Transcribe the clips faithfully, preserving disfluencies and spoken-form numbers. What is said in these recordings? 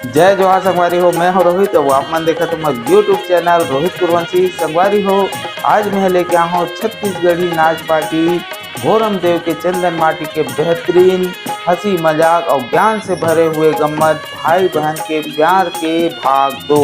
जय जोहार संगवारी हो, मैं हूं रोहित। अब आप मन देखत हो मोर YouTube चैनल रोहित कुरवंशी। संगवारी हो, आज मैं लेके आया हूं छत्तीसगढ़ी नाच पार्टी भोरम देव के चंदन माटी के बेहतरीन हंसी मजाक और ज्ञान से भरे हुए गम्मत भाई बहन के प्यार के भाग दो।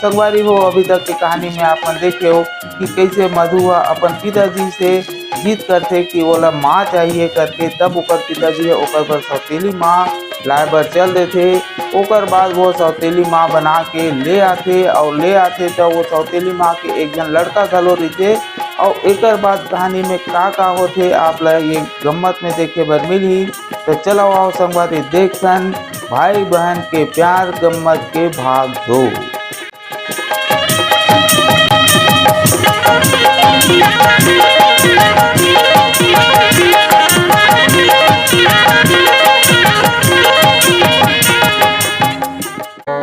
संगवारी हो, अभी तक के कहानी में आप मन देखे हो कि कैसे मधु ह अपन पिताजी से जिद करथे कि ओला माँ चाहिए करके, तब ओकर पिताजी ह ओकर बर सौतेली माँ लाए बर चल देथे। ओकर बाद वो सौतेली माँ बना के ले आथे और ले आथे त वो सौतेली माँ के एक जन लड़का घलो रहिथे। और एकर बाद कहानी में का का होथे, आप ला ये गम्मत में देखे बर मिलही। तो चलो आओ संगवारी, देखथन भाई बहन के प्यार गम्मत के भाग दो।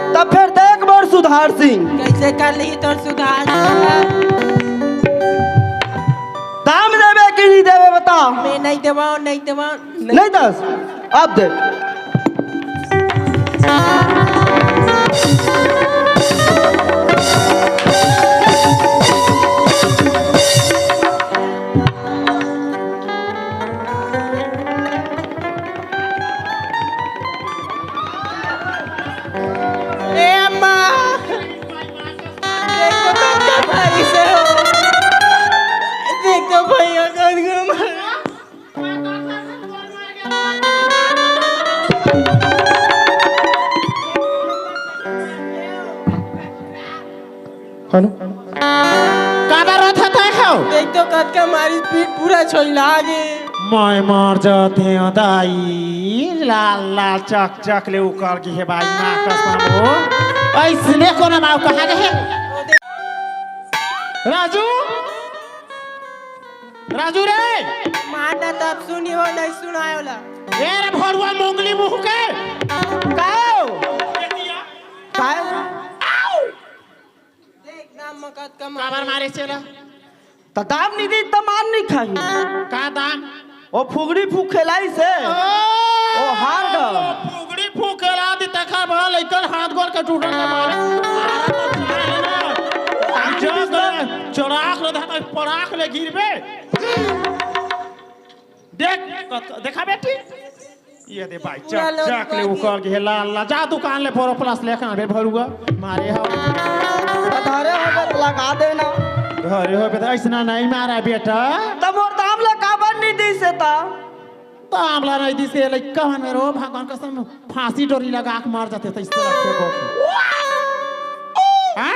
तब फिर देख मोर सुधार सिंह। कैसे कर ली तोर सुधार सिंह? दाम देवे कि नहीं देवे, बता। मैं नहीं देवा, नहीं देवा। नहीं दस, अब देख। ए अम्मा, देख तो कतका भारी से हो। देख तो भैया कतका भारी। हेलो। काबर रोत हस तैं हो? देख तो कतका मारिस, पीठ पूरा छोइला गे। मैं मर जाते दाई, लाल लाल चक चक ले उकल गे हे बाई, माँ कसम हो। ऐसने कोनो माँ कहाँ गे हे? राजू, राजू रे। मार ना तब सुनी हो, नहीं सुनाए वाला। ए रे भरुआ मोंगली मुंह के। काओ? काओ? देख, नाम मकत का काबर मारे चेला? त दाम नहीं दी, त मार नहीं खाही। का दाम? ओ फुगड़ी फुकेलाई से। ओ, ओ हार गा। फुगड़ी फुकेला दी, तखर बड़ा लइकन हाथ गोड़ के टूटल के मारे। अरे तो चाहे ना। हम जग चढ़ाक ले धाता, पड़ाक ले गिरबे। देख, देखा बेटी? ये दे भाई, पूरा चक, लोग चक ले बाकी। उकल गे हे, ला, ला, जा दुकान ले बोरो प्लस ले कहाँ बे भरुआ? मारे हो। धरे हो बे, लगा देना। धरे हो बे, ऐसना नहीं मारा बेटा। त मोर दाम ला काबर नहीं दी से ता? दाम ला नहीं दी से, लइका मन में रो, भगवान कसम, फांसी डोरी लगा के मर जाते, त इससे रखे को। हाँ?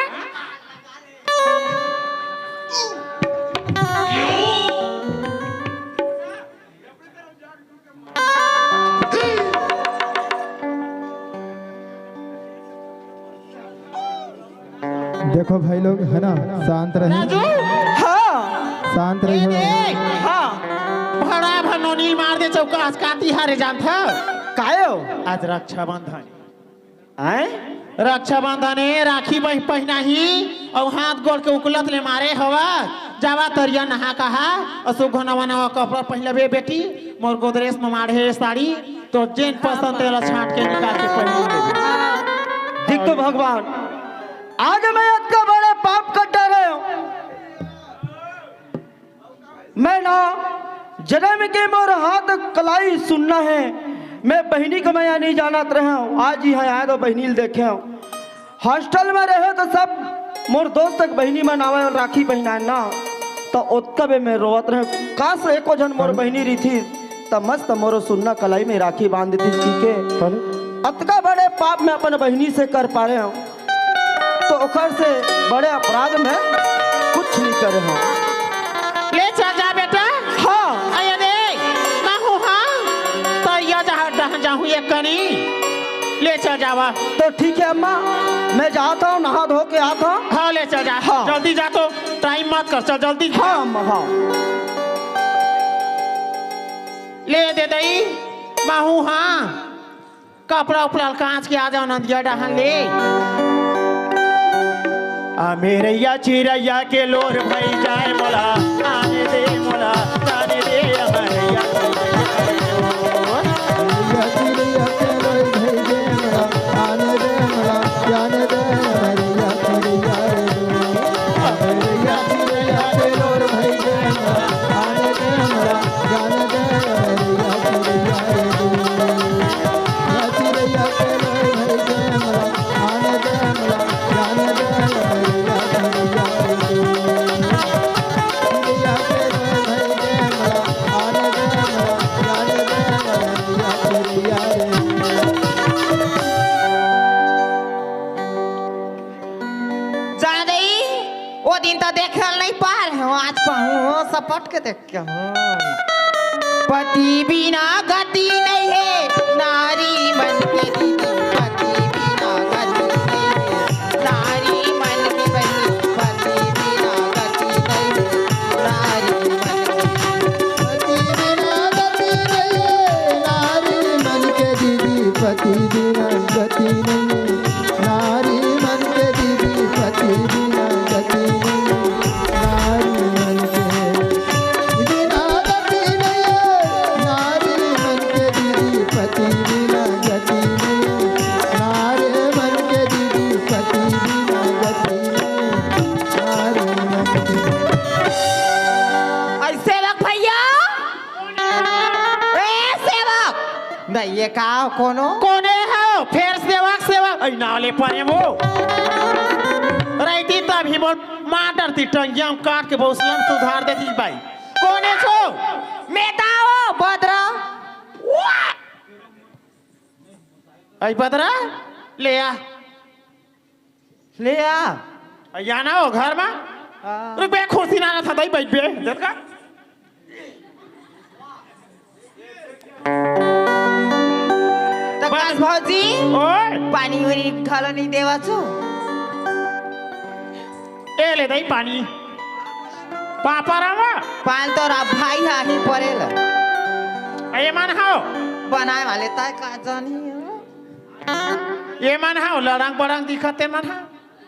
देखो भाई लोग, है ना, शांत रहिए। राजू। हाँ। शांत रहिए। ए, ए। हाँ। बड़ा भनोनी मार दे चौका, आज काती हारे जानत ह। कायो? आज रक्षाबंधन। आय? रक्षाबंधन ए, राखी बह-, पहिनाही, अउ हाथ गोड़ के उकलत ले मारे हवा। जावा तरिया नहा कहा, अउ सुघो नवा नवा कपड़ा पहिलबे बेटी, मोर गोदरेज म माढ़े साड़ी, तो जेन पसंद तेला छांट के निकाल के पहिन ले। देख तो भगवान, आज मैं अतका बड़े पाप कर डरे हूँ। मैं ना जनम के मोर हाथ कलाई सुन्ना है। मैं बहिनी के मया नहीं जानत रहे हूँ। आज ही है आए तो बहिनी ल देखे हूँ। हॉस्टल में रहे तो सब मोर दोस्त के बहिनी मन आवे अउ राखी पहिनाए ना, तो ओतका बे मैं रोवत रहे। काश एको झन मोर बहिनी रहितिस, त मस्त मोरो सुन्ना कलाई में राखी बांध देतिस। ठीक है, अतका बड़े पाप मैं अपन बहिनी से कर पारे हूँ, तो ओकर से बड़े अपराध में कुछ नहीं करे हूँ। ले चल जा बेटा। हाँ। अये दे, मैं हूँ, हाँ। तो या जहाँ, जहाँ जाहूँ एक कनी। ले चल जावा। तो ठीक है अम्मा, मैं जाता हूँ, नहा धो के आता हूँ। हाँ, ले चल जा। हाँ। जल्दी जा तो, टाइम मत कर, चल जल्दी। हाँ अम्मा, हाँ। ले दे दई, मैं हूँ, हाँ। कपड़ा उपड़ा ल कांच के आ जाओ नंदिया डहन ले। आ मेरैया चिरैया के लोर भई जाए मोला, आने दे मोला, जाने दे, आ मेरैया चिरैया के लोर। ओ दिन त देखे ल नइ पाए रहेंव, आज पहुँच सपट के देख के हूँ। पति बिना गति नइ हे, नारी मन के दीदी, पति बिना गति नइ हे, नारी मन के बहिनी, पति बिना गति नइ हे, नारी मन के पति बिना गति नइ हे, नारी मन के दीदी, पति बिना गति नइ हे, नारी मन के दीदी, पति बिना गति नइ हे, नारी मन के बिना गति नइ हे, नारी मन के दीदी, पति बिना गति नइ हे, नारी मन के दीदी, पति बिना गति नइ हे, नारी मन के। अरे सेवक भैया, ए सेवक, नहीं ये का कोनो? कोने हो? फेर सेवक, सेवक। ऐ नाव ले परे वो। रहिती तब ही मोर मार डरती, टंगिया म काट के भौसलन सुधार देती बाई। कोने छो? मैं ताओ बदरा। ऐ बदरा, ले आ। ले आ। या ना हो घर मा। हाँ। रुक बे, खुर्सी ना ना था, दई बैठ बे, देख का? त बस। कस भौजी, ओए। पानी उनी घलो नइ देवा छु। ए ले दई पानी। पापा रावा। पान तो रा भाई हा ही परेल। ए मन हाओ। बनाए वाले ताय का जानी हो। ये मन हा, लड़ंग बड़ंग दिखत हे मन हा।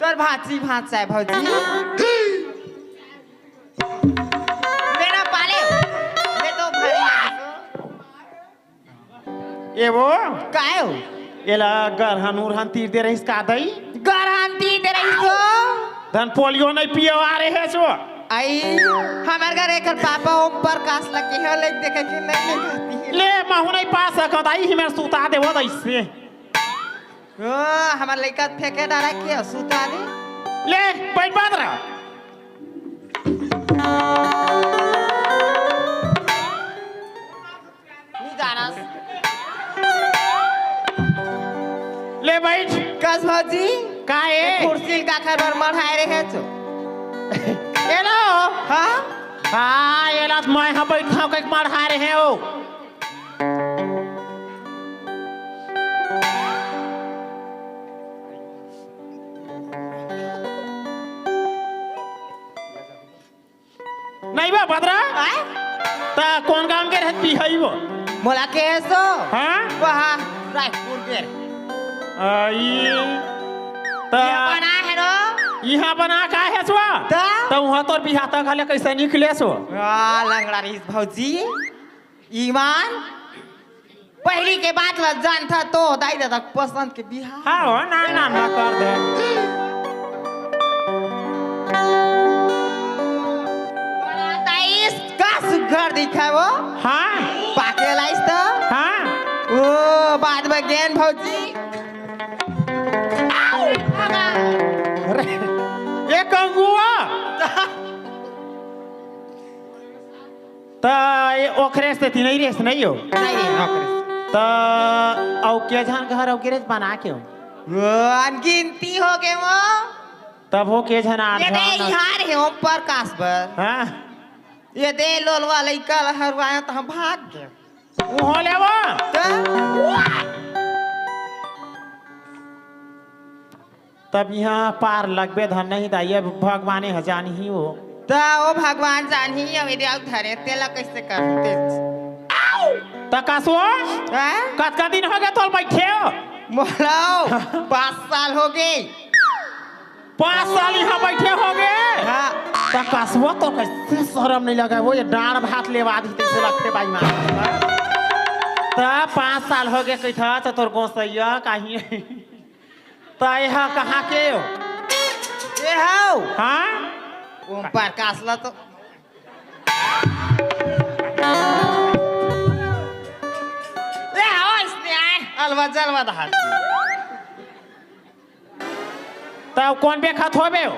तोर भांची भांचा हे भौजी। बेटा पाले, मैं तो भरी। ये वो? काय हो? एला गरहन उरहन तीर दे रहिस का दई? गरहन तीर दे रहिस हो? धन पोलियो नहीं पियो आ रहे हे जो। आई, हमर घर एकर पापा ओम प्रकाश लगे हे, ले देखे के नहीं, नहीं कहती है। ले, महू नहीं पा सकत, आई ही मेर सुता देवो दई से। ओ, हमर लइका फेंके डारा के सुता दे। ले, बैठ बात रहा। नहीं जानस। ले बैठ। कस भौजी? का ए? कुर्सी ल काखर बर मढ़ाए रहे छो। एलो। हाँ? हाँ, एला त मैं हा बैठ खाओ कइक मढ़ाए रहे हो। नहीं बा बदरा। आय? त कोन गांव के रहत बिहाई वो? मोला के सो? हाँ? वहाँ रायपुर के। आई। त इहाँ बना है रो? इहाँ बना का है सो? त? त उहाँ तोर बिहाता घले कैसे निकले सो? आ, लंगड़ा रहीस भौजी। ईमान, पहिली के बात ला जानथा तो दाई ददा पसंद के बिहाव। हाँ हो, ना, ना, ना कर दे। बड़ा दाई का सुघर दिखा वो। हाँ। पाके लाइस तो। हाँ। ओ, बाद में गेन भौजी। अरे, ये कंगुआ। त ए ओखरे से तिनई रेस नहीं हो? नहीं रे, ओखरे से। त अउ के झन घर अउ गिरेज बना के हो? वो अनगिनती हो गए वो। तब हो के झन आठ ये दे झन। इहार है ओम प्रकाश बर। हाँ। ये दे लोलवा लइका ल हरवाया त हम भाग गए। उहो ले वो। त? तब इहाँ पार लगबे धन नहीं दाई, अब भगवाने ह जानही वो। त ओ भगवान जानही, अब एदे अउ धरे, तेला कैसे करते? त कसो? हैं? कतका दिन हो गए तोल बैठे हो? मोलाओ, पाँच साल हो गए। पाँच साल इहाँ बैठे हो गए? हाँ। त कसो तो कैसे शरम नहीं लगा, वो ये डाँड़ भात लेवा दी तैसे लगते बाई माँ। त पाँच साल हो गए कही था, त तोर गोसैया कहीं त एहा कहाँ के हो? ए हव। हाँ? ओम प्रकाश ला तो। ए हव, इसने आए। अलवा जलवा दहाड़। त कोन बेखत होबे हो?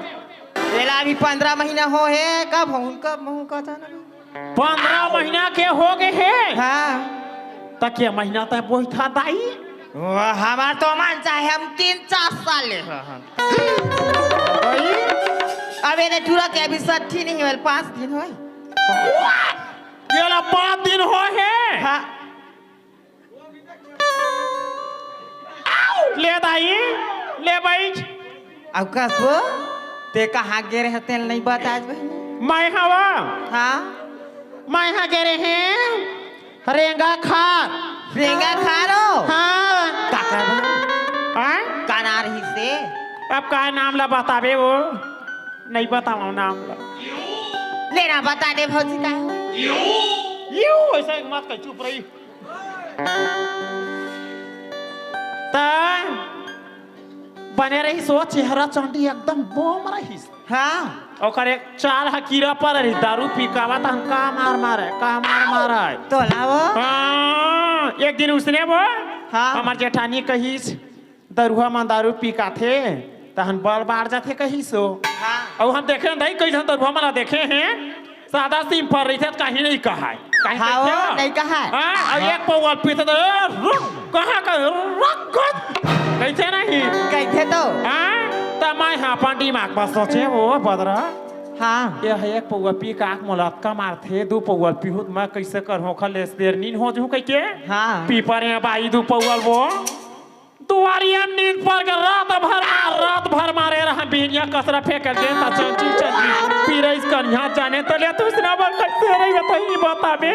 एला अभी पंद्रह महीना हो हे, कब हो, कब हो, कब हो, पन्द्रह महीना के हो गए हे? हाँ। त के महीना तक बोही था दाई? वो हमार तो मन चाहे हम तीन चार साल ले हो हम। भाई? मेरे टूरा के अभी सट्ठी नहीं होल, पाँच दिन होय। ये ला पाँच दिन होय हे। हाँ। ले दाई, ले बइठ। अब कस वो, ते कहाँ गे रहे तेल नहीं बताय बहिनी। मैं हवा। हाँ। मैं हा गे रहे रेंगा खार। रेंगा खारो? हाँ। काकर बा? हाँ? का नाम रहिसे? अब का नाम ला बताबे वो? नहीं बताओ नाम ला। ले ना बता दे भौजी का। यू, ऐसा एक मत कर, चुप रही। त बने रहिस वो चेहरा चांदी एकदम बोम रहिस। हाँ। ओकर एक चाल ह कीरा पर रहिस, दारू पी के आवत हन, का मार मारे, का मार मारे। तोला वो? हाँ, एक दिन उसने वो, हाँ। हमर जेठानी कहिस, "दरुहा मन दारू पी के आथे, तहन बल बाढ़ जाथे," कहिस वो। हाँ। अउ हम देखे हन दाई, कई झन दरुहा मन ला देखे हन, सादा सिंपल रहिथे त कहीं नहीं कहाय। कहीं हाँ, कहिथे वो हो? नहीं कहाय। हाँ, अउ हाँ। एक पौवा पीथे त, "ए, रुक, कहाँ का, रुक, रुक," कहिथे नहीं। कहिथे तो। हाँ, त मैं हा अपन दिमाग म सोचे वो बदरा। हाँ। ये ह एक पौवा पी के आँख मोला अतका मारथे, दू पौवा पीहूँ त मैं कइसे करहूँ, ओखर ले शेर नीन हो जहूँ कहिके। हाँ। पी परे बाई दू पौवा वो। दुआरिया म नींद पर के रात भर मार, रात भर मारे रहा, बिहनिया कसरा फेंक के त चंची, चंची, पिरइस कनिहा जाने त ले तू इसना बर कइसे रही बताई, बताबे।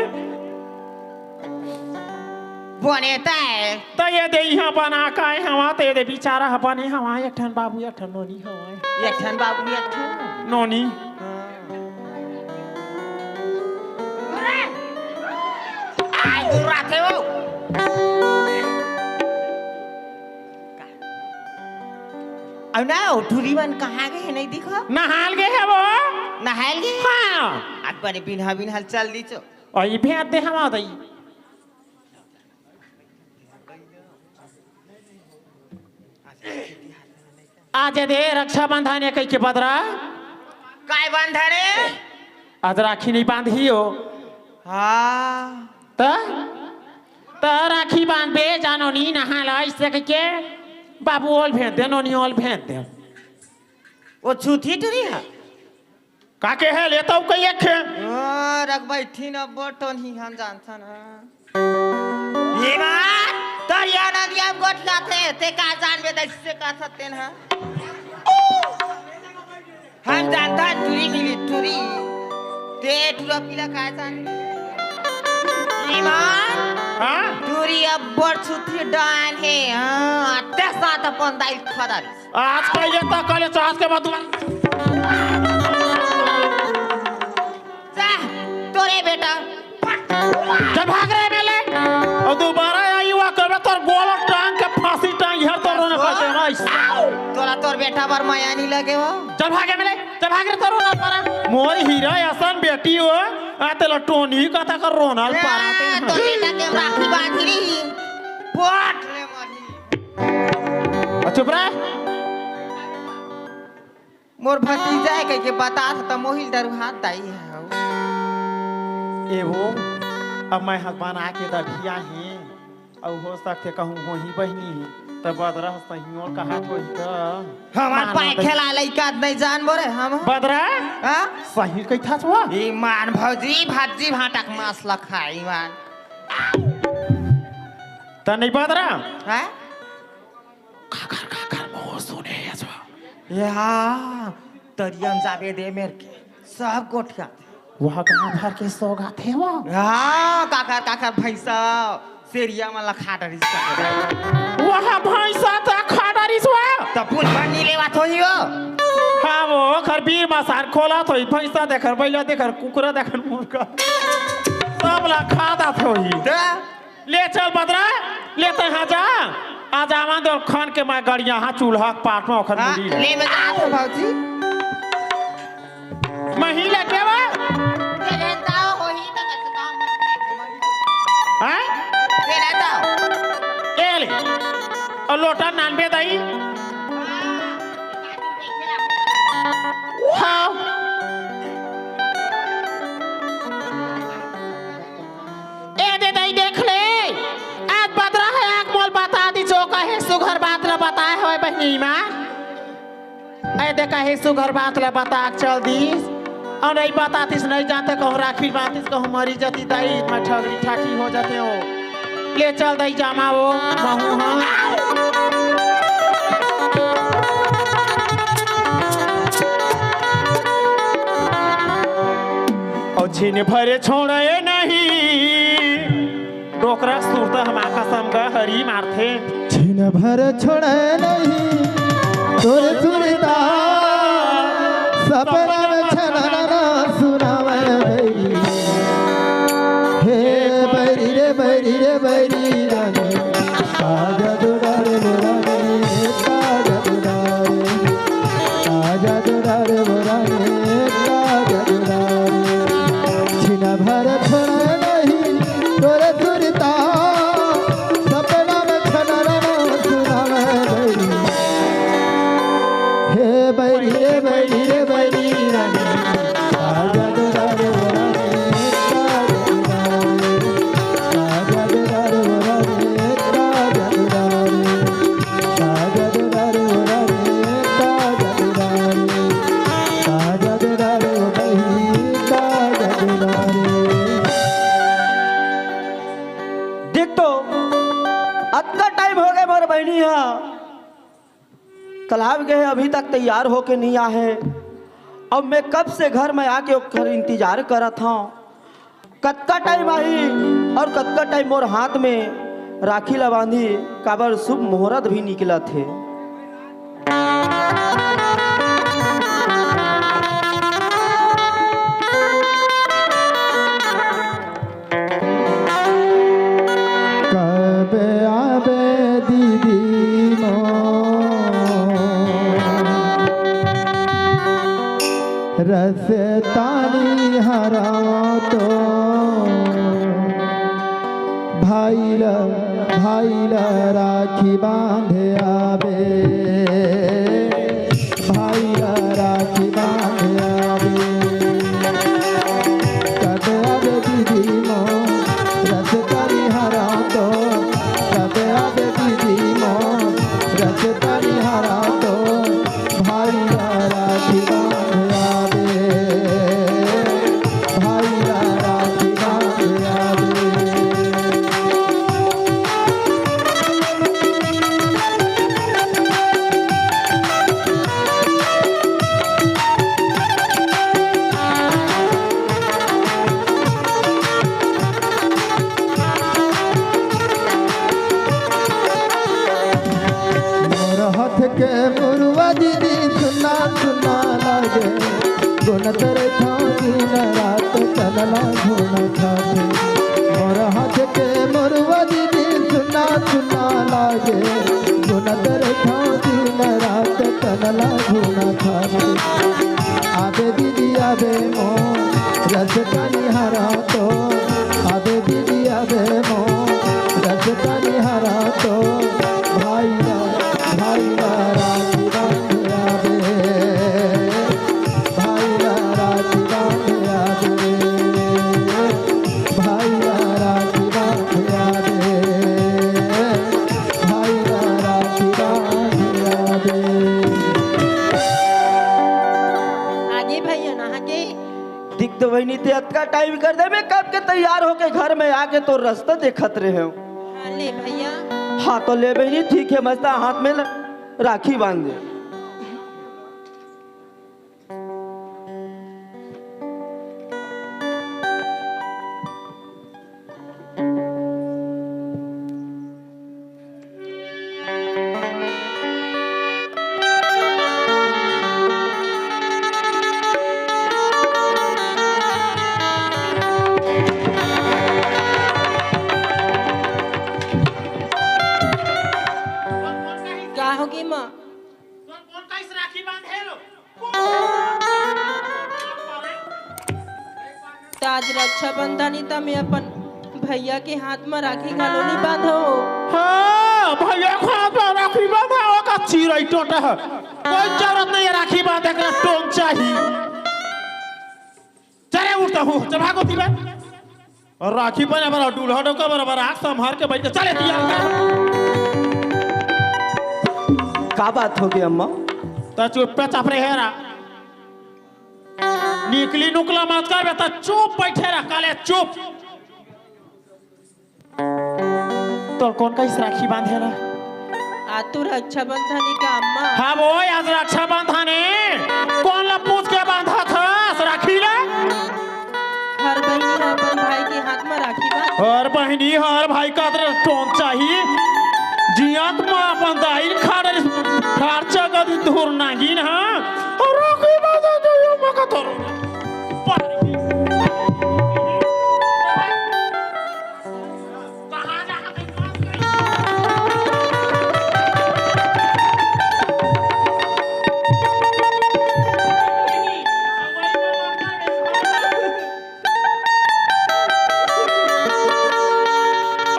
बने तय। त ये दे इहाँ बना के आए हवा, त ये दे बिचारा ह बने हवा, एक ठन बाबू, एक ठन नोनी हवा। एक ठन बाबू, एक ठन नोनी। हाँ। आय, गुर्राथे वो। अउ ना, ओ टूरी मन कहाँ गे हे, नहीं दिखो? नहाल गे हे वो। नहाल गे? हाँ। आज बने बिन्हा बिन्हा चल दी चो। अई भेंट दे हमा दई। आज दे रक्षाबंधन हे कहिके बदरा। काय बंधन हे? आज राखी नहीं बांधी हो। हाँ। त? त राखी बांधबे, जानो नी नहा ला, अइसे कहिके बाबू ओल भेंट दे, नोनी ओल भेंट दे। वो छूथी टुरी हे। का के हे, लेतव कई एक हे। ओ, रख बैठी न बोटो नहीं हम जानथन, हाँ। ये बात, तरिया नदिया में गोठियाथे, ते का जानबे, तइसे का सत्यन, हाँ। हम जानथन टूरी मिली, टूरी। ते टूरा पीला का जान। ईमान। हाँ? टूरी अब्बड़ छुथी डान हे, हाँ, अत्ते साथ अपन दाई खदर। आज पहले तो कल चास के बाद जा, तोरे बेटा। चल भाग रे मेले। अउ दोबारा आई हुआ कबे तोर गोल टांग के फांसी टांग हर तोर रोना पड़ते हो ना। तोला तोर बेटा बर मया नहीं लगे हो। चल भागे मेले, चल भाग रे तोर रोना पड़ा। मोर हीरा असन बेटी हो, आ तेला टोनी कथा कर रोना ए, पड़ा ते। तोर बेटा के राखी बांधी रही। पोट ले मरी। आ चुप रह। मोर भतीजा हे कहिके बतात त मोहिल डरुहात दाई हव। ए वो, अब मैं हस बना के दधिया हे, अउ हो सकथे कहूँ होही बहिनी हे, त बदरा सहियोल कहात होही त। हमार माना पाए दे। खेला लइका नहीं जान बोरे हम। बदरा? हाँ? सही कहिथस वो? ईमान भौजी, भाजी भाटा के मांस ल खाए, ईमान। त नहीं बदरा? हाँ? काकर, काकर मुँह सुने हे जो। ए हाँ, तरिया म जाबे दे मेर के, सब गोठियाथे। वह गाँव भर के सौगात हे वो। हाँ, काकर, काकर भैंसा, सेरिया मन ला खा डरिस काकर। वह भैंसा त खा डरिस वो। त पुल भर नी लेवात होही वो। हाँ वो, खर बीर मसान खोलात होही, भैंसा देखर, बैला देखर, कुकरा देखर, मुर्गा। सब ला खा दात होही। त ले चल बदरा, ले तैं हा जा। आज आवन दे खान के मैं गड़िया हा चूल्हा के पाट में ओखर हाँ, मुड़ी। ले मैं जात हूँ भौजी। मही लगे वो। तेरे दाव होही त कैसे दाव? हैं? तेरा दाव। ए ले। अउ लोटा नानबे दाई। हाँ। ए दे दई देख ले, आज बदरा हे, आँख मोल बता दी, जो कहे सुघर बात ल बताए होय बहिनी मा। ए, देखा हे सुघर बात ला बता के चल दीस। अउ नहीं बतातिस, नहीं जानते कहूँ राखी बांधिस, कहूँ मरी जाती दाई, मैं ठगरी ठाठी हो जाते हो। ले चल दाई जामा वो, महू हाँ। अउ छिन भरे छोड़े नहीं। डोकरा सुरता हमा कसम का हरी मारथे। छिन भर छोड़े नहीं तोर सुरता, सपना में छनना सुनावे बैरी। हे बैरी रे बैरी रे बैरी रानी, आजा दुलारे मोरा रे, आजा दुलारे। आजा दुलारे मोरा रे, आजा दुलारे। छिन भर छोड़े नहीं तोरे सुरता, सपना में छनना सुनावे बैरी। हे बैरी रे बैरी रे बैरी रानी, आजा दुलारे मोरा रे, आजा दुलारे। आजा दुलारे मोरा रे, आजा दुलारे। आजा दुलारे मोरा रे, आजा दुलारे। आजा दुलारे ओ बहिनी, आजा दुलारे। देख तो, अतका टाइम हो गए मोर बहिनी हा। कलाव गे हे, अभी तक तैयार होके नहीं आहे। अब मैं कब से घर में आके ओकर इंतजार करत हूँ, कतका टाइम आही अउ कतका टाइम मोर हाथ में राखी ला बांधी, काबर शुभ मुहूर्त भी निकलत हे। कब आबे दीदी मोर, रस्ता निहारंव तो। भाई ला, भाई ला राखी बांधे आबे। भाई ला राखी बांधे आबे। कब आबे दीदी मोर, रस्ता निहारंव तो। कब आबे दीदी मोर, रस्ता निहारंव तो। भाई ला राखी बांधे आबे। भाई ला राखी बांधे आबे। मोर हाथ के मुरवा दीदी सुन्ना सुन्ना लागे, गुनत रहिथंव दिन रात तन ला गुनत खाथे। मोर हाथ के मुरवा दीदी सुन्ना सुन्ना लागे, गुनत रहिथंव दिन रात तन ला गुनत खाथे। आबे दीदी आबे मोर, रस्ता निहारंव तो। आबे दीदी आबे मोर, रस्ता निहारंव तो। भाई ला, भाई ला राखी बांधे आबे। भाई ला राखी बांधे आबे। भाई ला राखी बांधे आबे। भाई ला राखी बांधे आबे। आगे भैया नहा के। दिख तो बहिनी, ते अतका टाइम कर दे, मैं कब के तैयार होके घर में आके तोर रस्ता देखत रहे हूँ। हाँ, ले भैया। हाँ, तो ले बहिनी, ठीक है, मस्त हाथ में ल-, राखी बांध दे। का होगे माँ? त आज रक्षाबंधन ही, त मैं अपन भैया के हाथ म राखी घलो नइ बांधो। हाँ, भैया के हाथ म राखी बांधा, ओकर चिरई टोटा ह। कोई जरूरत नहीं है राखी बांधे के, टोंचा ही। चले उठता हूँ, चल भागो थी बे। अउ राखी बने बर, दूल्हा डोका बराबर आँख संभार के बैठ के चले दिया। का बात होगे अम्मा? त चुप्पे चाप रे हेरा। निकली नुकला मत कर बेटा, चुप बैठे रह, काले चुप। तोर कोन कहिस राखी बांधे ला? आज तो रक्षाबंधन हे का अम्मा? हाँ वो, आज रक्षाबंधन हे। कोन ला पूछ के बांधत हस राखी ला? हर बहिनी ह अपन भाई के हाथ म राखी बांध। हर बहिनी हर भाई का तरह टोन चाही। जियत म अपन दाई ल खा डरिस, ठार चगत धुर नागिन ह। अउ राखी बांधे जाइयो मका तोर।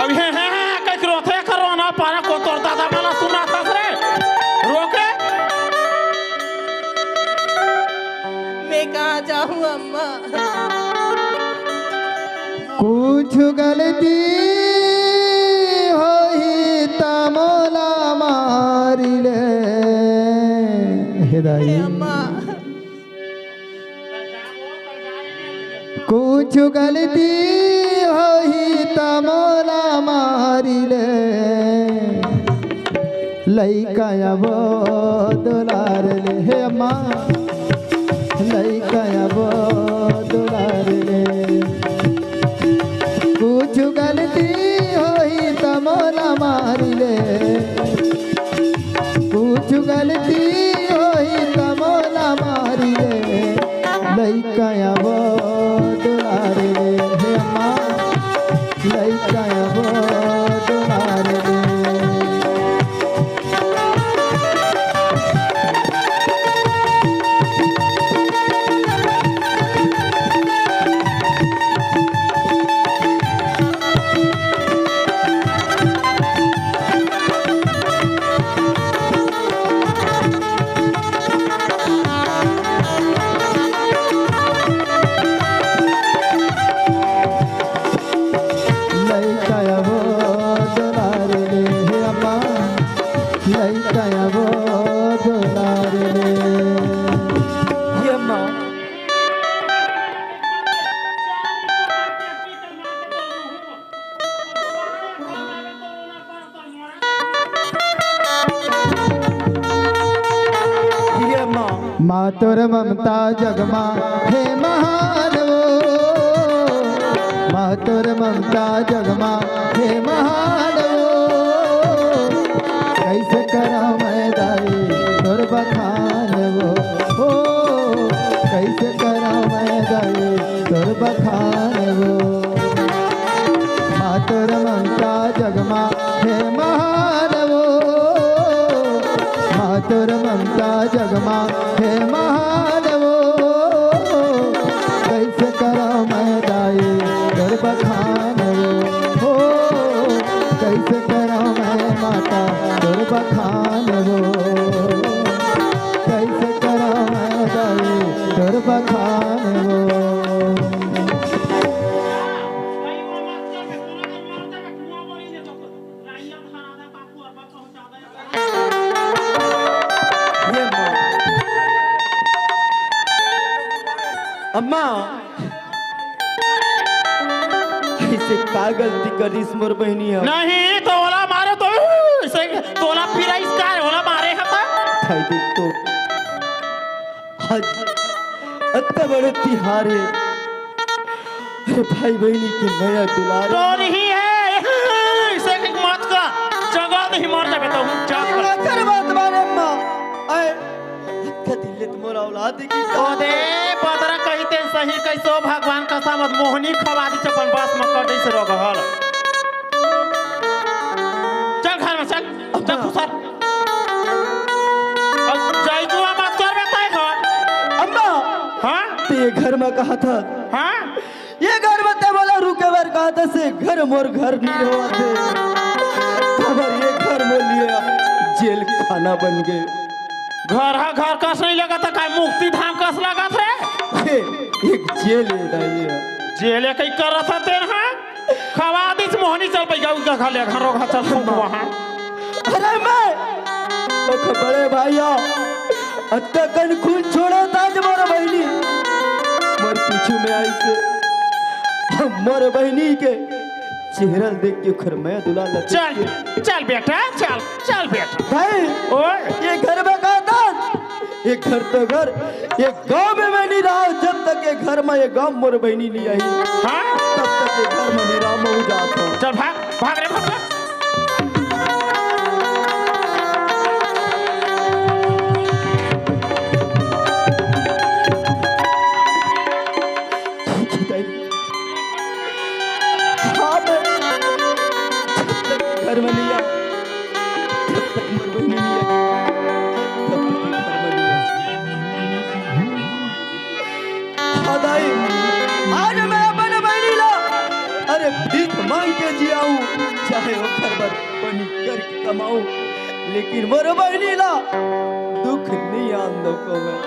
अब हे, हे, हे, कइसे रोथे कर रोना पारा को तोर दादा मला सुना था रे। रोके। मैं कहाँ जाहूँ अम्मा? कुछ गलती होही त मोला मारी ले। हे दाई। हे अम्मा। कुछ गलती होही त मोला मारी ले। लइका अबो दुलार ले, हे अम्मा, लइका अबो दुलार ले। कुछ गलती होही त मोला मारी ले, कुछ गलती होही त मोला मारी ले। लइका अबो दुलार ले, हे अम्मा, लइका अबो दुलार ले। लइका अबो दुलार ले, हे अम्मा, लइका अबो दुलार ले। हे अम्मा। हे अम्मा। माँ तोर ममता जग मा हे महान वो, माँ तोर ममता जग मा हे महान वो। कइसे करँव मैं दाई तोर बखान वो, ओ, कइसे करँव मैं दाई तोर बखान वो। माँ तोर ममता जग मा हे महान वो, माँ तोर ममता जग मा हे महान वो। कइसे करँव मैं दाई तोर बखान वो, हो, कइसे करँव मैं माता तोर बखान वो, कइसे करँव मैं दाई तोर बखान वो। हे माँ। अम्मा, अइसे का गलती करिस मोर बहिनी ह? नहीं, त ओला मारे त, अइसे त ओला पिराइस का रे, ओला मारे ह त? भाई देख तो, आज अतना बड़े तिहार हे, अरे भाई बहिनी के मया दुलार। तो नहीं हे, अइसे मत कर, जगह नहीं मर जाबे तो, जा कर। एकर बात माने अम्मा, आय, अतका दिन ले त मोर औलाद की ओ दे, पतरा कहिते सही कइसो भगवान कसम मोहनी खवा दिस अपन बस म कटे से रोग हल। चल घर में चल, चल खुसर। अब जाई जुआ मत करबे तैं घर। अम्मा, हाँ? ते घर में कहा था? हाँ? ये घर में ते बोला रुके बर कहा था से घर मोर घर नहीं होवत हे। काबर ये घर मोर लिए जेल खाना बन गे। घर हा घर कस नहीं लगत हे, काय मुक्ति धाम कस लगत रे? ये एक जेल हे दाई। जेल हे कई करत हे तेन हा? खवा दिस मोहनी, चल पैगा उनका खा ले, घरों खा चल फुकवा हा। अरे मैं, ओखर बड़े भाई आ, अतकन खून छोड़त आज मोर बहिनी मोर पीछू में आइसे। मोर बहिनी के चेहरा ल देख के ओखर मया दुलार ल देख चल, के चल बेटा, चल, चल बेटा। भाई, ओए। ये घर में का था? ये घर तो घर, ये गांव में मैं नहीं रहा। जब तक ये घर में ये गांव मोर बहिनी नहीं आई, हाँ? तब तक ये घर में नहीं रहा, मैं जात हूँ। चल भाग, भाग रे, भाग, भाग। हाँ, मैं जब तक घर में नहीं आ, जब तक मोर बहिनी नहीं आ, तब तक घर में नहीं आ। हाँ दाई, आज मैं अपन बहिनी ला, अरे भीख मांग के जियाऊं, चाहे ओखर बर पानी करके कमाऊं, लेकिन मोर बहिनी ला दुख नहीं आन दो को मैं।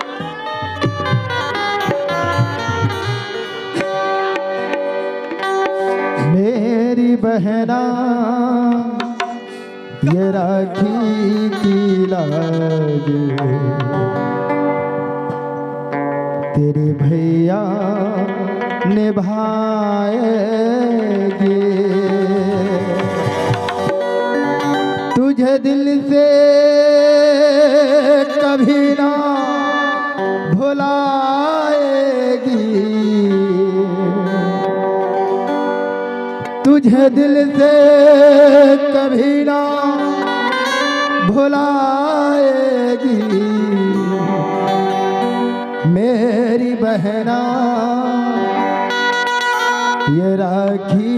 मेरी बहना ये राखी की लाज तेरे भैया निभाएंगे। तुझे दिल से कभी ना भुलाएगी, तुझे दिल से कभी ना भुलाएगी मेरी बहना। ये राखी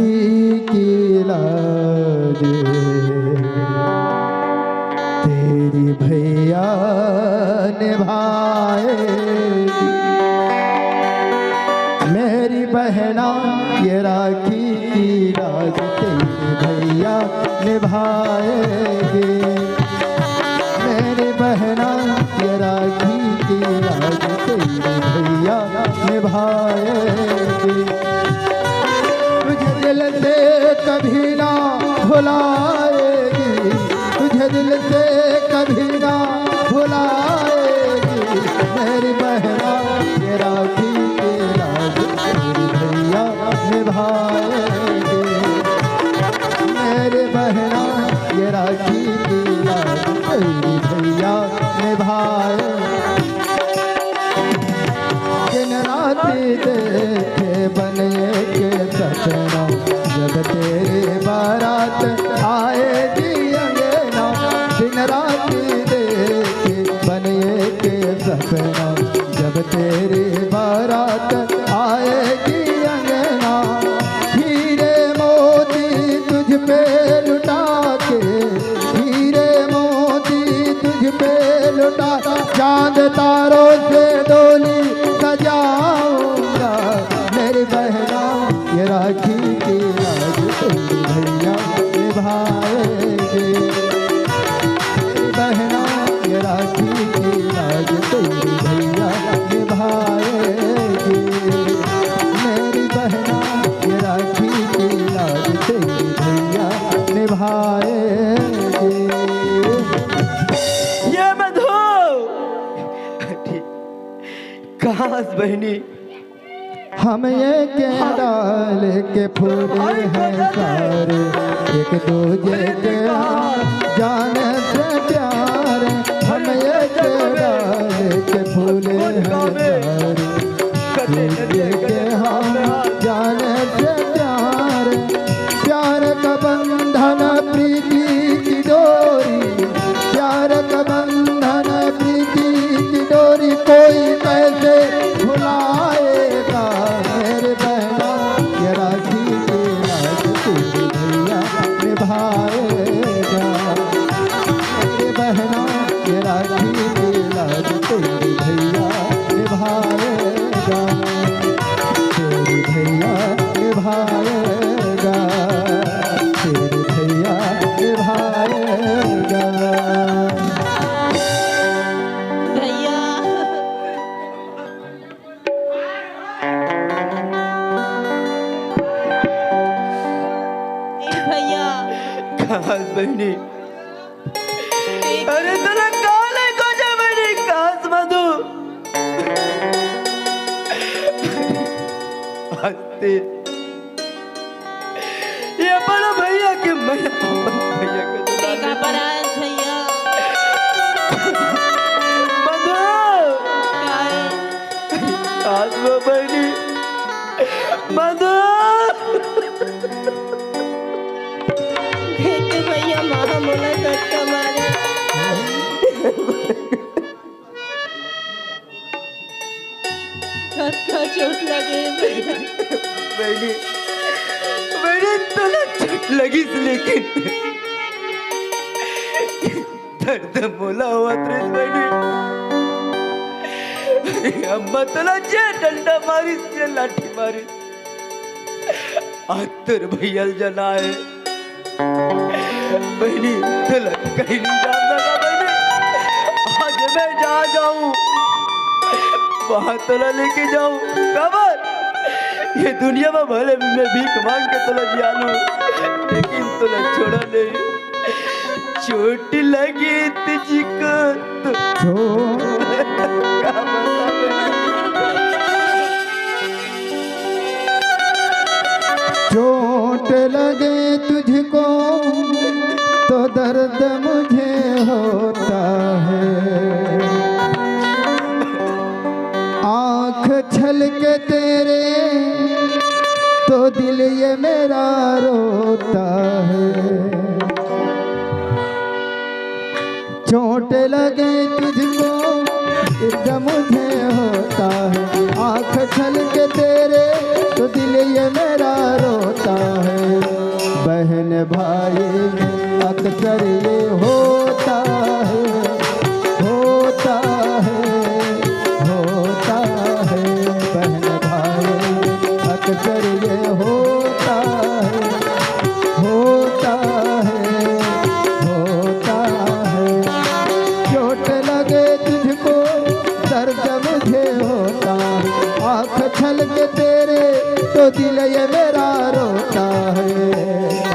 की लाज तेरी भैया निभाएगी। मेरी बहना ये राखी की लाज तेरी भैया निभाएगी। मेरी बहना ये राखी की लाज तेरी भैया निभाएगी। तुझे दिल से कभी ना भुलाएगी, तुझे दिल से कभी ना भुलाएगी। मेरी बहना ये राखी की लाज तेरी भैया निभाएगी। मेरी बहना ये राखी की लाज तेरी भैया निभाएगी। दिन रात देखे बन एक सपना, जब तेरी बारात आएगी अंगना। दिन रात देखे बन एक सपना, जब तेरी बारात आएगी अंगना। हीरे मोती तुझ पे लुटा के, हीरे मोती तुझ पे लुटा, चांद तारों से डोली सजाऊंगा। मेरी बहना ये राखी की लाज तेरी भैया निभाएंगे। मेरी बहना ये राखी की लाज तेरी भैया निभाएंगे। मेरी बहना ये राखी की लाज तेरी भैया निभाएंगे। ये मधु, कहाँ बहिनी? हम एक डाल के फूले हैं सारे, एक दूजे के हाँ जाने से प्यार। हम एक डाल के फूले हैं सारे, एक दूजे के हाँ जाने से प्यार। प्यार का बंधन प्रीति की डोरी, प्यार का बंधन प्रीति की डोरी, कोई कैसे भुलाएगा? मेरे बहना ये राखी की लाज तेरी भैया निभाएगा। मेरे बहना ये राखी की लाज तेरी भैया निभाएगा। तेरी भैया निभाएगा, तेरी भैया निभाएगा। भैया। ए भैया। कहाँ बहिनी? ए अरे तोला काले को जा बहिनी, कहाँ ते ये बड़ा भैया के मैं अपन भैया के दुलार का में परायस भैया। मधु! काय? आज वो बहनी। मधु! देख भैया, माँ मोला धक्का मारे। कतका चोट लगे भैया। बहनी, बहनी, तोला चोट लगिस, लेकिन दर्द मोला होवत रहिस बहनी। अम्मा तोला जे डंडा मारिस, जे लाठी मारिस, आज तोर भैया ल जना हे। बहनी, तोला कहीं नहीं जान लगा बहनी। आज मैं जहाँ जाऊँ, वहाँ तोला लेके जाऊँ। काबर? ये दुनिया में भले मैं भीख मांग के तोला जिया लूँ, लेकिन तोला छोड़ा नहीं। चोट लगे तुझको तो छोड़। का बताऊं? चोट लगे तुझको तो दर्द मुझे होता है, आंख छलके तेरे तो दिल ये मेरा रोता है। चोट लगे तुझको दर्द मुझे होता है, आंख छलके तेरे तो दिल ये मेरा रोता है। बहन भाई में अक्सर ये होता है, होता है, होता है। बहन भाई में अक्सर ये होता है, होता है, होता है। चोट लगे तुझको दर्द मुझे होता है, आंख छलके तेरे तो दिल ये मेरा रोता है।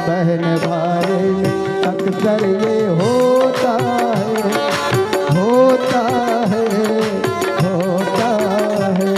बहन भाई में अक्सर ये होता है, होता है, होता है।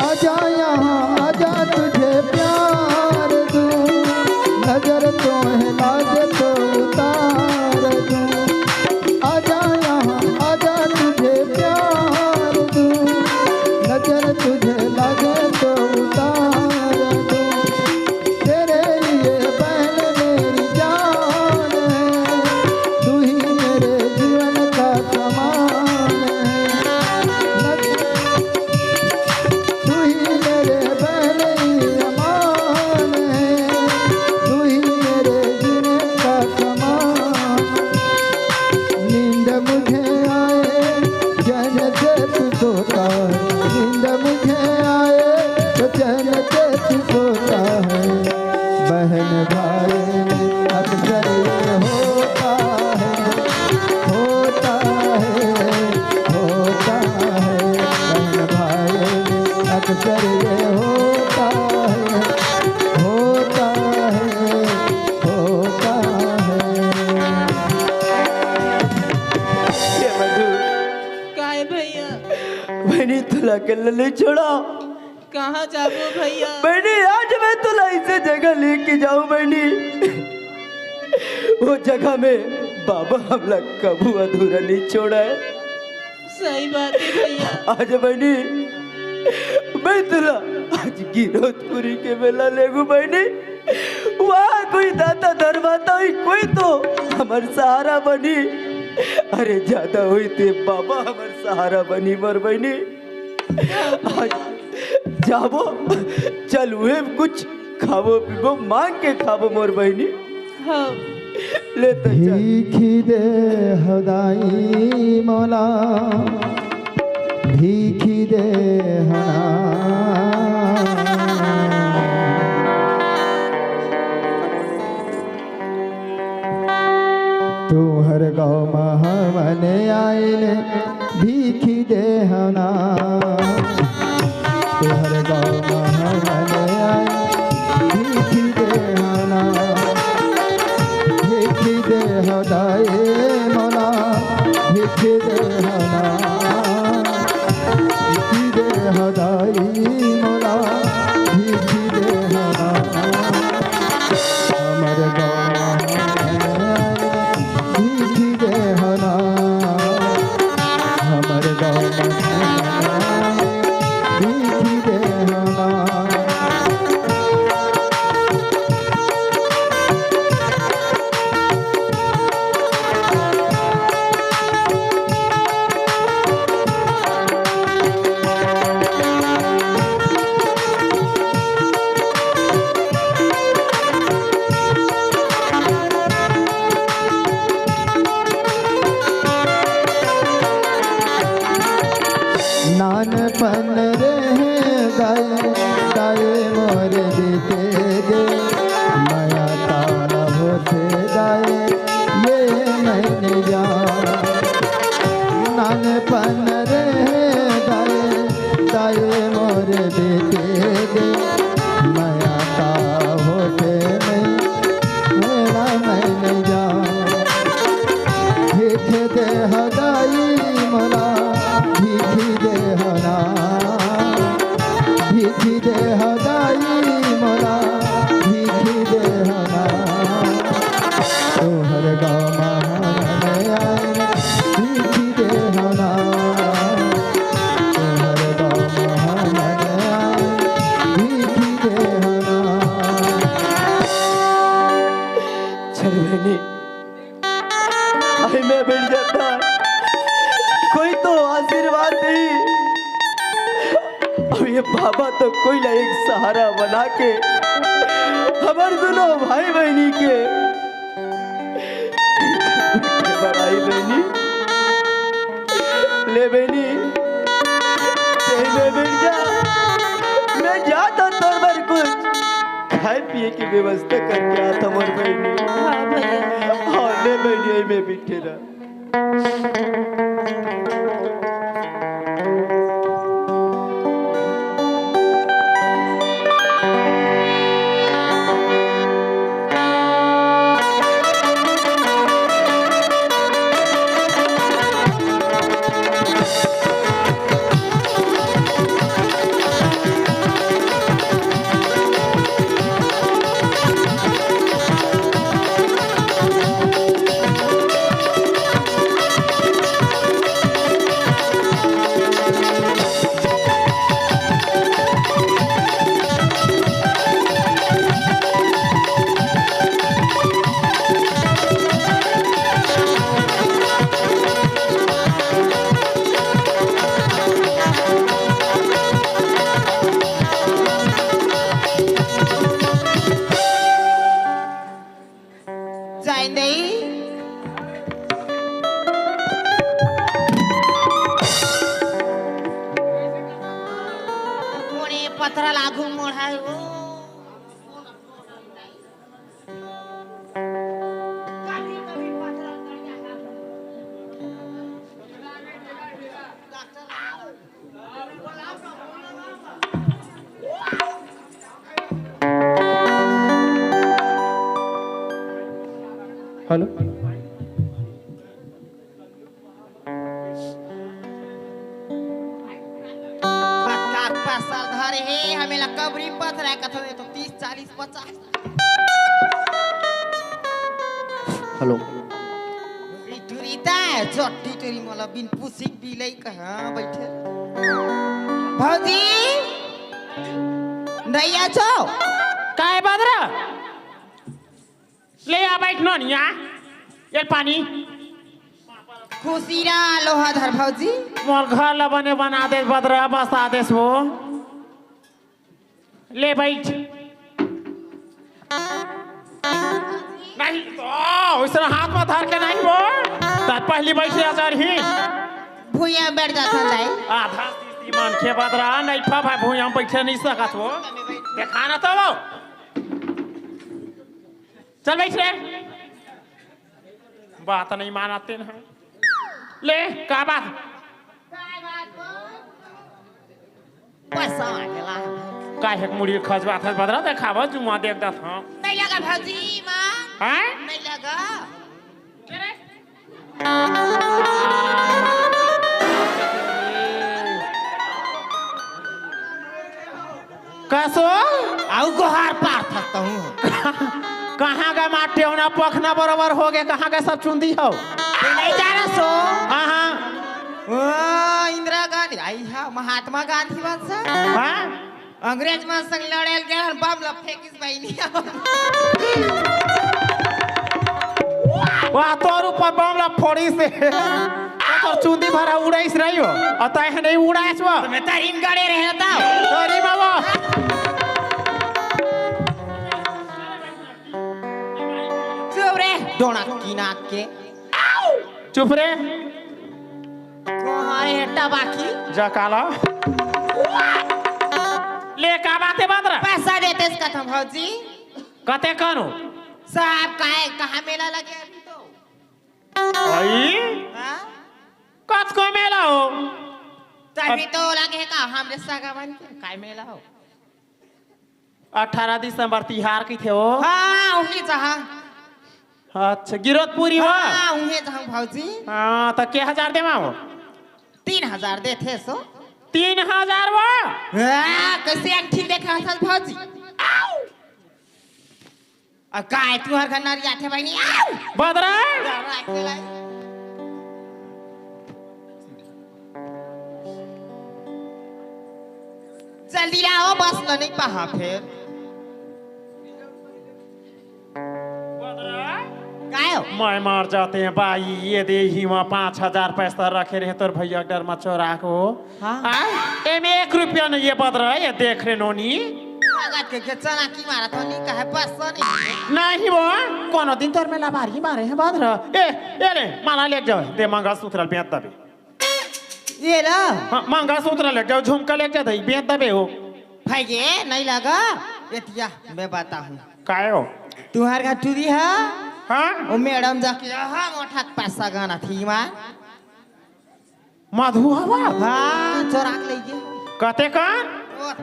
आजा यहाँ, आजा तुझे प्यार दूं, नजर तो है लाज तो उतार दूं। आजा यहाँ, आजा तुझे प्यार दूं, नजर तुझे लागे तो उतार दूं। तेरे लिए बहन मेरी जान है, तू ही मेरे जीवन का सामान है। तू ही मेरे बहन ही अमान है, तू ही मेरे जीने का सामान। नींद मुझे आए चैन से तू सोता है, नींद मुझे आए तो चैन से तू सोता है। बहन भाई में अक्सर ये होता है, होता है, होता है। बहन भाई में अक्सर ये होता है, होता है, होता है। ये मधु। काय भैया? बहनी, तोला अकेला नहीं छोड़ा। कहाँ जाबो भैया? बहनी, आज मैं तोला ऐसे जगह लेके जाऊं बहनी, वो जगह में बाबा हमला कभू अधूरा नहीं छोड़ा है। सही बात है भैया। आज बहनी, मैं तोला आज गिरौदपुरी के मेला लेगू बहनी, वहाँ कोई दाता धर्माता ही कोई तो हमर सहारा बनी। अरे ज्यादा होई ते बाबा हमर सहारा बनी मोर बहनी। आज जाबो, चल उहे कुछ खाबो पीबो, मांग के खाबो मोर बहनी। हाँ। ले तो चल। भीखी दे हदाई मोला, भीखी दे हना। तोहर गाँव म हमन आइन भीखी देहना। तोहर गाँव म हमन आइन भीखी देहना। भीखी देह दाई मोला, भीखी देहना। भीखी देह दाई मोला, भीखी देहना। हमर गाँव म भीखी देहना, हमर गाँव म भीखी देहना। नानपन रहे दाई, दाई मोर बीते गे, मया का होथे दाई, ये मैं नइ जान। नानपन रहे दाई, दाई मोर बीते गे, मया का होथे मैं, मेरा मैं नइ जान। भीख देह दाई मोला, भीख देह ना, भीख देह दाई मोला, भीख देह ना। तोहर गाँव म हमन आइन, भीख देह ना, तोहर गाँव म हमन आइन, भीख देह ना। चल बहिनी, अरे मैं बैठ जाता, कोई तो आशीर्वाद नहीं। अब ये बाबा तो कोई ना एक सहारा बना के हमर दोनों भाई बहिनी के बढ़ाई बहिनी। ले बहिनी, तेही में बैठ जा, मैं जाता तोर बर कुछ खाए पिए के व्यवस्था करके आता मोर बहिनी। हाँ भैया। हाँ, ले बहिनी, एही में बैठे रह। जाइन दई। कोने पथरा लागू मोड़ा है वो। हेलो। कतका पैसा धरे हे, हमें ला कबरी पथरा कथो, ये तो तीस, चालीस, पचास। हेलो। ई टुरी ता, चट्टी टुरी मोला बिन पुसिक बिलई कहाँ बैठे। भौजी, नैया छो। काय बदरा? ले आ बैठ नोनिया, ये पानी। खुशी रा लोहा धर भौजी। मोर घर ला बने बना दे बदरा, बसा देस वो। ले बैठ। नहीं तो, ओइसना हाथ में धर के नहीं बोल। त पहली बैठ जा सर ही। भुइयां बैठ जाथन दाई। आधा सीसी मन के बदरा, नहीं फा भाई भुइयां बैठे नहीं सकत हो। देखा ना तो वो। चल बैठ रे। बात नहीं मानते हैं। ले, का बात? पैसा मांगेला। काहे के मुड़ी खजवात हस बदरा, देखावा जुआ देख दत हँव। नहीं लगा भौजी, माँ। हैं? नहीं लगा। कसो? अउ गोहार पार थकता हूँ। कहाँ गए मार टेवना पखना बरोबर हो गए, कहाँ गए सब चुंदी हो? ते नहीं जाना सो? हाँ, हाँ। ओ, इंदिरा गांधी, आई हा, महात्मा गांधी वंश। हाँ? अंग्रेज मन संग लड़े ल गेल हन, बम ल फेंकिस बहिनी। वाह, तोर ऊपर बम ल फोड़िस हे। तोर चुंदी भर उड़ाइस रही हो, अउ तैं ह नहीं उड़ाइस वो। तो मैं तरीम गड़े रहे था। तरीम वो। चुप रे, डोना किनाक के। चुप रे। कोहारे हेटा बाकी। जा काला। ले, का बात हे बदरा? पैसा देते इसका था भौजी। कते कनो? साहब, काहे, कहाँ मेला लगे अभी तो? भाई? हाँ? कस को मेला हो? तभी तो लगे का, हमरे सगा बन के, काय मेला हो? अठारह दिसंबर तिहार कहिथे वो। हाँ, उही जहाँ। अच्छा, गिरौदपुरी वो? हाँ, उही जहाँ भौजी। हाँ, त के हजार देवा हो? तीन हजार देथे सो। तीन हजार वो? हाँ, कैसे अंगठी देखा हस भौजी? आउ! अब काय तुहर घर नरिया थे बहिनी? आउ! बदरा? बदरा खेला है। जल्दी लाओ, बस ल नहीं पहा फेर। काय हो? मैं मर जाते हैं भाई, ये दे ही वहाँ पाँच हजार पैसा रखे रहे तोर भैया के डर में चोरा को। हाँ। आय, एमे एक रुपया नहीं है बदरा, ये देख रे नोनी। लागत के, के चना की मारा तो नहीं कहे पैसा नहीं। नहीं वो, कोनो दिन तोर में लबारी मारे हैं बदरा। ए, ए ले, माला ले जाओ, दे मंगलसूत्र बेच दबे। ये ला। हाँ, मंगलसूत्र ले जाओ, झुमका ले जाओ, दही बेच दबे हो। भाई ये नहीं लगा, ये दिया, मैं बताहूँ। काय हो? तुम्हार घर टूरी है? हाँ? वो मैडम जाके यहाँ मोटा पैसा गाना थी मार। मधु हवा? हाँ, चोरा के ले गए। कते कन?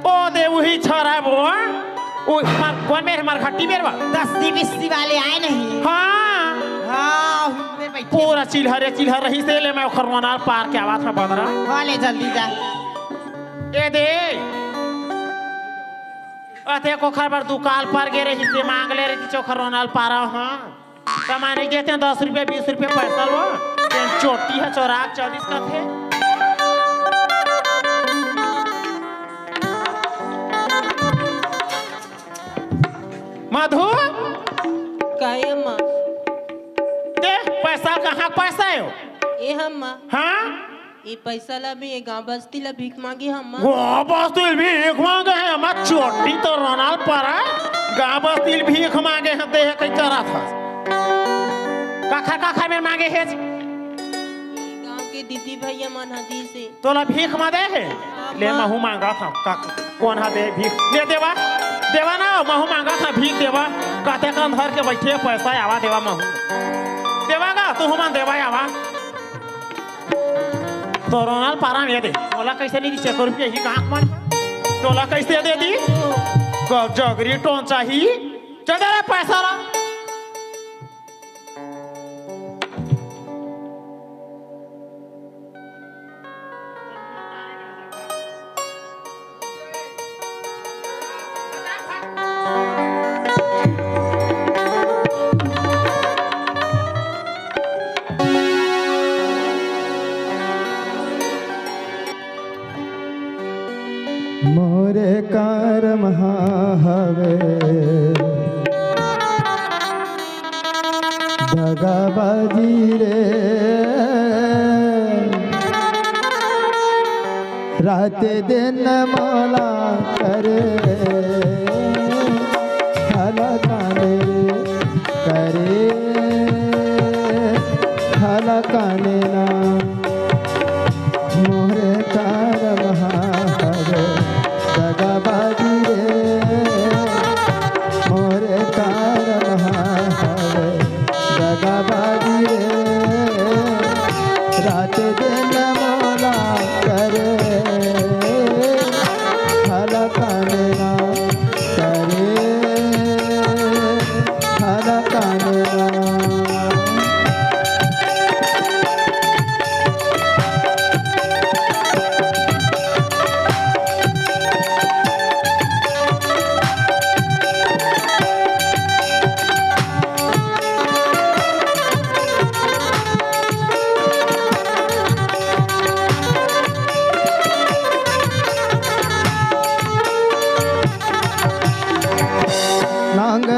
ओ दे, उही छोरा वो। ओ मार, कौन मेरे मार घट्टी मेरे बा? दस सी बीस सी वाले आए नहीं। हाँ। हाँ, उही में बैठे। पूरा चिल्हरे चिल्हर रही से ले, मैं ओखर रोनाल पार के आवाज में बदरा। हाँ, ले जल्दी जा। ए दे। अते कोखर बर दुकाल पर गे रही से मांग ले रही थी चोखर रोनाल पारा, हाँ। कमाने के थे दस रुपया, बीस रुपया पैसा लो, तेन चोटी है चोराक चौबीस का थे। मधु, काय अम्मा? दे पैसा, कहाँ पैसा है वो? ए अम्मा। हाँ? ए पैसा ला भी, ए गांव बस्ती ला भीख मांगे हम। गांव बस्ती ला भीख मांगे हे, हम चोटी तो रोनाल परा। गांव बस्ती ला भीख मांगे हे, देह कई चरा था। काखर काखर में मांगे हे? ए गांव के दीदी भैया मन ह दी से। तोला भीख मांगे हे? ले, महू मांगा था। का, कौन हा दे भीख? ले देवा, देवा ना, महू मांगा था भीख देवा। काते कान धर के बैठे, पैसा आवा देवा महू। देवा गा, तू हमन देवा आवा। तो रोनाल पारा में दे। तोला कैसे नहीं दिसे? एक रुपया ही गांठ मन। तोला कैसे दे दी? ग-, जगरी टोन चाही। चल दे रे पैसा ला। मोरे करम हा हवे दगाबाजी रे, रात दिन मोला करे, हला काने करे, हला काने ना। मोरे करम हा हवे दगाबाजी रे, मोरे करम हा हवे दगाबाजी रे।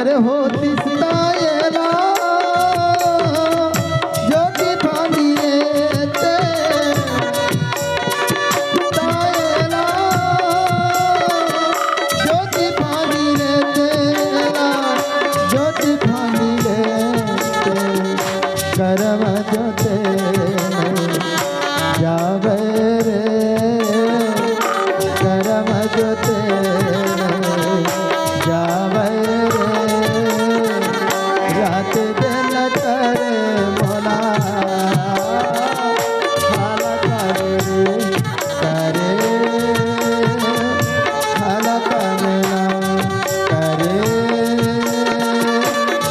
अरे होतिस तायला, ज्योति फानिए ते, तायला, ज्योति फानिए तेला, ज्योति फानिए ते, करम जोते जावे रे, करम जोते जावे रे, रात दिन करे मोला, हाल करे, करे, हाल करे, करे,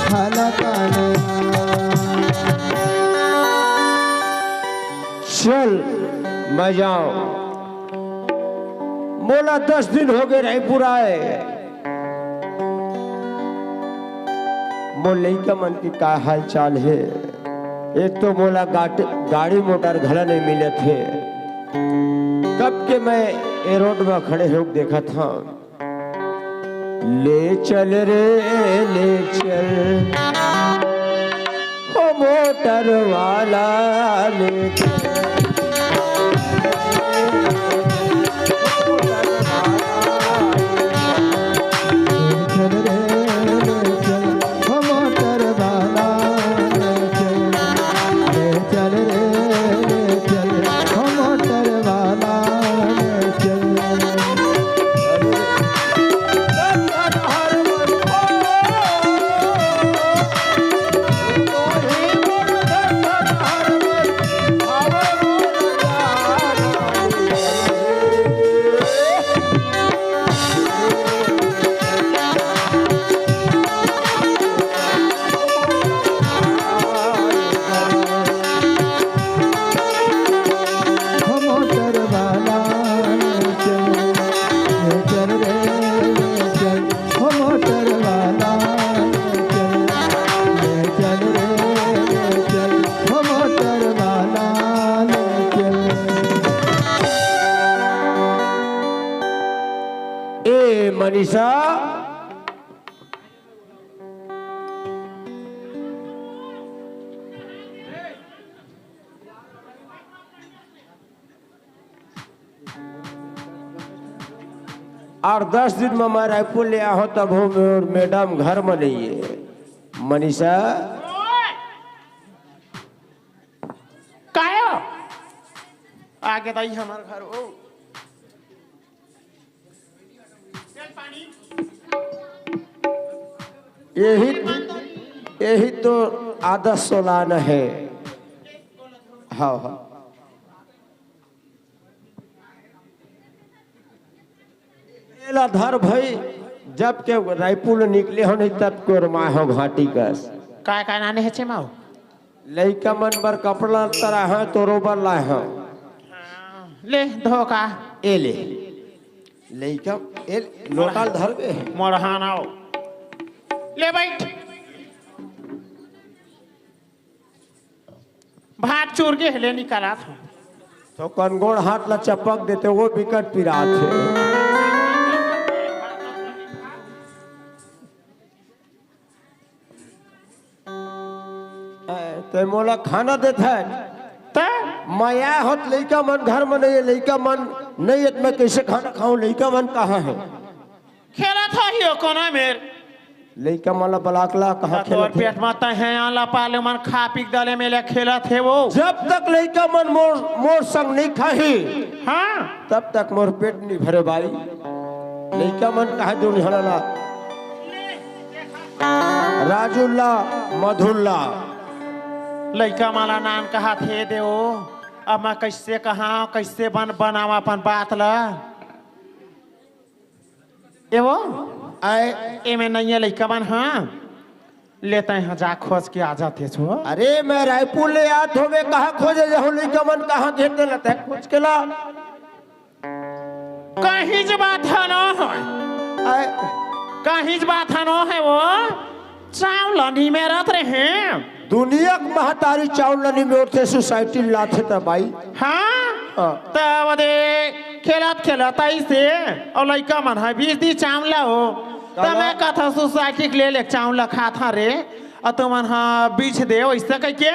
हाल करे। चल, मैं जाऊं। मोला दस दिन हो गए रायपुर आए। मोर लइका मन के का हाल चाल हे? एक तो मोला गाट-, गाड़ी मोटर घला नहीं मिलत हे। कब के मैं ए रोड में खड़े होके देखत हंव। ले चल रे, ले चल, ओ मोटर वाला, ले चल। ले चल रे, ले चल, ओ मोटर वाला, ले चल। ले चल रे, ले चल, ओ मोटर वाला, ले चल। ए मनीषा, और दस दिन में मैं रायपुर ले आहो, तब हो मोर मैडम घर में नहीं है। मनीषा, कायो? आगे दाई हमार घर हो। यही, यही तो आदर्श सोलान है। हाँ, हाँ। एला धर भाई, जब के रायपुर ले निकले हो नहीं, तब के ओरमाए हो घाटी कस। काय काय नाने हे छेमाओ? लइका मन बर कपड़ा लत्ता लाए हो, तोरो बर लाए हो। ले धोखा। ए ले। लइका, ए लोटा ल धरबे। मोड़हान आओ। ले बैठ। भात चूर के हेले निकालत हूँ। तो कनगोड़ हाथ ला चपक देते, वो बिकट पिरात है। ए, ते मोला खाना देत है। ते? मैं आया होत, लइका मन घर में नहीं है, लइका मन नहीं है, तो मैं कैसे खाना खाऊं? लइका मन कहाँ है? खेलत होही ओ कोनो मेर। लइका मन ला बलाक ला, कहाँ त तोर खेलत हे? पेट म तैं हे, आला पाले मन खा पी के दले मेले खेलत हे वो। जब तक लइका मन मोर, मोर संग नहीं खाही, हाँ। तब तक मोर पेट नहीं भरे भाई। लइका मन कहाँ दूर झड़ा ला? राजू ला, मधुर ला। लइका मन ला नान कहा थे देवो। अब मैं कैसे कहा, कैसे बन, बनावा अपन बात ला? ए वो? आय। एमे नइया लइका मन, हाँ। ले तैं हा जा खोज के आ जाते छो। अरे, मैं रायपुर ले आत होवे, कहाँ खोजे जाहूँ लइका मन, कहाँ घेर देला तैं खोज के ला। कहीं ज बात है न है। आय। कहीं ज बात है न है वो। चावल नी मेरत रहे। दुनिया के महतारी चावल नी मेरथे, सोसाइटी लाथे त भाई। हाँ? हाँ। त वदे खेलत खेलत ऐसे, और लइका मन है बीस दी चावल हो। त मैं कथा सोसाइटी के ले ले चाउर ल खात हंव रे, अउ तुमन ह बीछ दे वइसे कहिके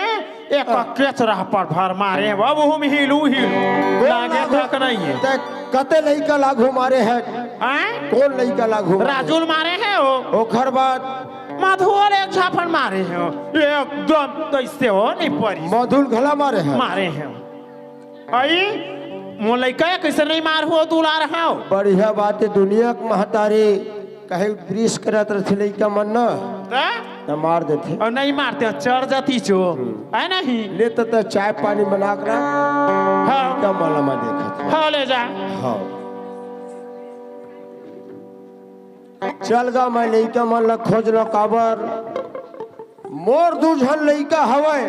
एक कच्चे चुराह पर भर मारे। अब हम हिलू हिलू लागे तक नहीं है। तै कते लइका ला घुमारे हे? हैं? कोन लइका ला घुमारे? राजू ल मारे हे ओ। ओखर बाद? मधुओ ल एक झापड़ मारे हे ओ। एकदम तइसे ओ नहीं परी। मधु ल घला मारे हे? मारे हे ओ। अई, मोर लइका कइसे नहीं मार हो दुलार हव? बढ़िया बात हे, दुनिया के महतारी कहे वृष करत रथे लइका मन न, त? त मार देथे। अउ नहीं मारते, चढ़ जाती चो, है नहीं? ले त, त चाय पानी बना के रख। हाँ। लइका मन ला मैं देखत हंव। हाँ, ले जा। हाँ। चल गा, मैं लइका मन ला खोज लो, काबर मोर दू झन लइका हवय।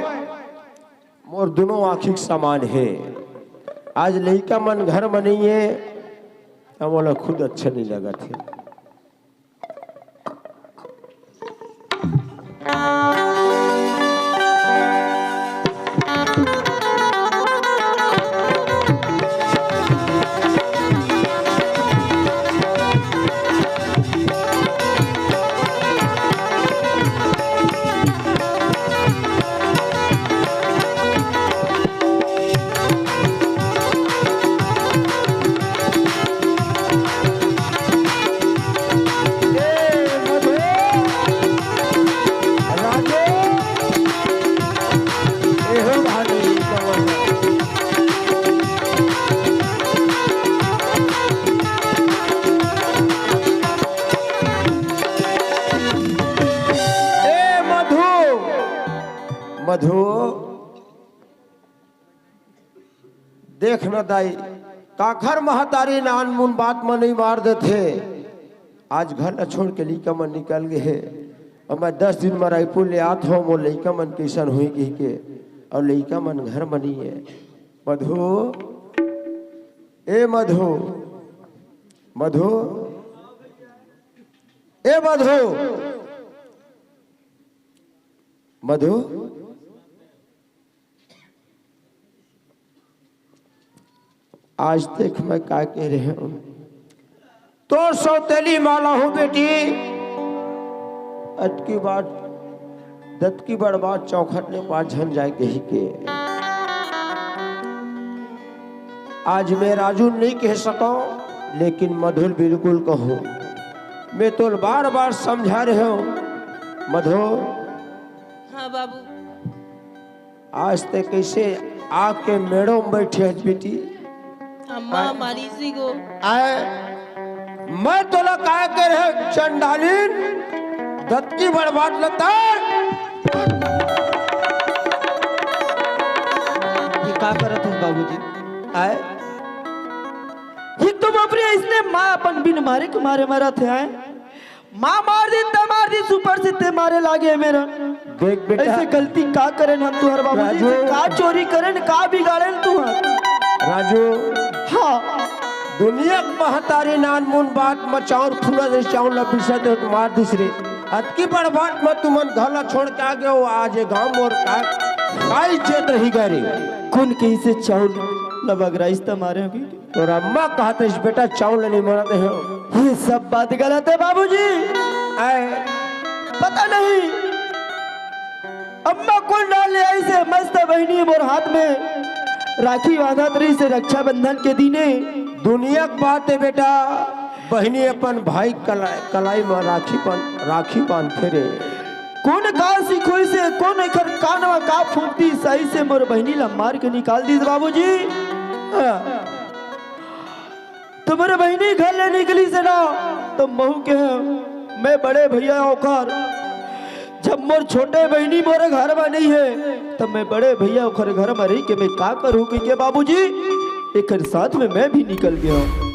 मोर दुनों आँखी के समान हे। आज लइका मन घर म नइ हे, त मोला खुद अच्छा नइ लगत हे। ए मधु, मधु, देख न दाई, काखर महतारी नानमुन बात म नइ मार देथे। आज घर ल छोड़ के लइका मन निकल गे हे, अउ मैं दस दिन म रायपुर ले आत हंव, मोर लइका मन कइसन होही कहिके, अउ लइका मन घर म नइ हे। मधु, ए मधु, मधु, ए मधु, मधु, आज देख मैं का कहे रहेंव। तोर सौतेली माँ ला हूँ बेटी, अतकी बार दतकी बड़बात चौखट ले पाँच झन जाय कहिके। आज मैं राजू ल नइ कह सकंव, लेकिन मधु ल बिल्कुल कहूँ। मैं तोला बार बार समझा रहेंव मधु। हाँ बाबू। आज तैं कइसे आके मेड़ो म बइठे हस बेटी? अम्मा आय। मारी सी गो। आय, मैं तोला काय कहे रहेंव चंडालिन, दतकी बड़बात लता। ये का करत हस बाबूजी? आय, ये तो बाप रे, अइसने माँ अपन बिन मारे के मारे मरत हे, आय। माँ मार दिन, त मार दिन, ऊपर से तैं मारे लागे हे मेर। देख बेटा। अइसे गलती का करेन हम तुंहर बाबूजी? राजू। अइसे का चोरी करेन, का बिगाड़ेन तुंहर? राजू। हाँ। दुनिया के महतारी नानमुन बात म चाउर फूला दे, चाउर ला बिसा दे त मार दिस रे। अतकी बड़बात म तुमन घर ला छोड़ के आ गे हो, आज ये गाँव मोर का, का इज्जत रही गा रे? कोन कहिसे चाउर ला बगराइस त मारे होही? तोर अम्मा कहत रहिस, "बेटा, चाउर ल नइ मरत हे।" ये सब बात गलत हे बाबूजी। आय। पता नहीं अम्मा कोन डाल ले आइस हे, मस्त बहिनी मोर हाथ में राखी बांधत रहिस हे रक्षाबंधन के दिने। दुनिया के बात हे बेटा, बहिनी अपन भाई कला-, कलाई म राखी बन-, राखी बांधथे रे। कोन का सिखोइस हे, कोन एखर कान म का फूंक दिस, अइसे मोर बहिनी ला मार के निकाल दिस बाबूजी। हाँ। त मोर बहिनी घर ले निकलिस हे ना, त महूँ के मैं बड़े भैया ओखर। जब मोर छोटे बहिनी मोर घर म नइ हे, त मैं बड़े भैया ओखर घर म रहि के मैं का करहूँ कहिके बाबूजी, एखर साथ में मैं भी निकल गेंव।